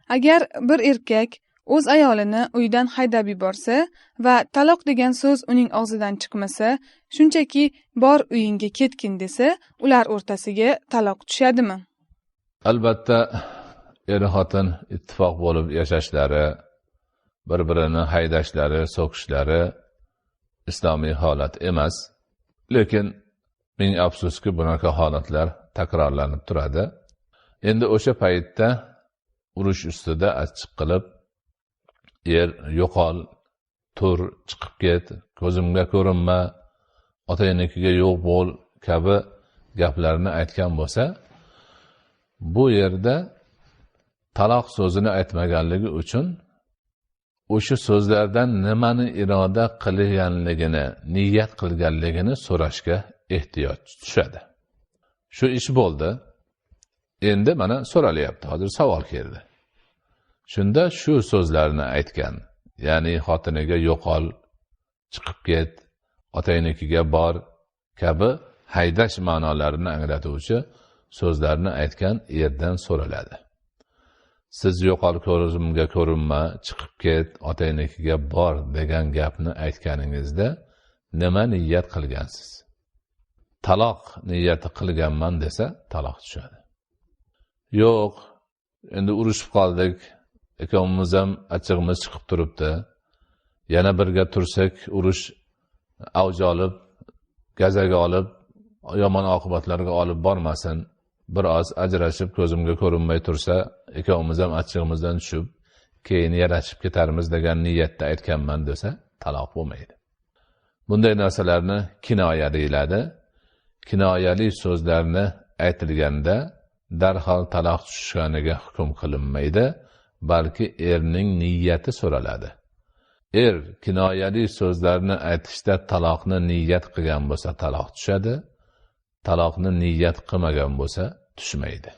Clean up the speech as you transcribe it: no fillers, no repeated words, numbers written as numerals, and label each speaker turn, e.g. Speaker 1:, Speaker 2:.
Speaker 1: Agar bir erkak o'z ayolini uydan haydab yuborsa va taloq degan so'z uning og'zidan chiqmasa, shunchaki bor uyingga ketgin desa, ular o'rtasiga taloq tushadimi?
Speaker 2: Albatta, er-xotin ittifoq bo'lib yashashlari, bir-birini haydashlari, so'kishlari islomiy holat emas. Lekin ming afsuski bunaqa holatlar takrorlanib turadi. Endi o'sha paytda urush ustida achchiq qilib, er yo'qol, tur, chiqib ket, ko'zimga ko'rinma, otangnikiga yo'q bo'l kabi gaplarni aytgan bo'lsa, bu yerda taloq so'zini aytmaganligi uchun o'sha so'zlardan nimani iroda qilganligini, niyat qilganligini so'rashga ehtiyoj tushadi. Shu ish bo'ldi. Endi mana so'ralyapti, hozir savol keldi. Shunda shu so'zlarni aytgan, ya'ni xotiniga yo'qol, chiqib ket, otangnikiga bor kabi haydash ma'nolarini anglatuvchi so'zlarni aytgan erdan so'raladi. Siz yo'qol, ko'zimga ko'rinma, chiqib ket, otangnikiga bor degan gapni aytganingizda nima niyat qilgansiz? Taloq niyati qilganman desa, taloq tushadi. Yo'q, endi urushib qoldik, ikkovimiz ham achchig'imiz chiqib turibdi. Yana birga tursak, urush avj olib, gazaga olib, yomon oqibatlarga olib bormasin. Bir oz ajrashib ko'zimga ko'rinmay tursa, ikkovimiz ham achchig'imizdan tushib, keyin yarashib ketarmiz degan niyatda aytganman desa, taloq bo'lmaydi. Bunday narsalarni kinoya deyiladi. Kinoyali so'zlarni aytilganda darhol taloq tushganiga hukm qilinmaydi, balki erning niyati so'raladi. Er kinoyali so'zlarni aytishda taloqni niyat qilgan bo'lsa taloq tushadi, taloqni niyat qilmagan bo'lsa tushmaydi.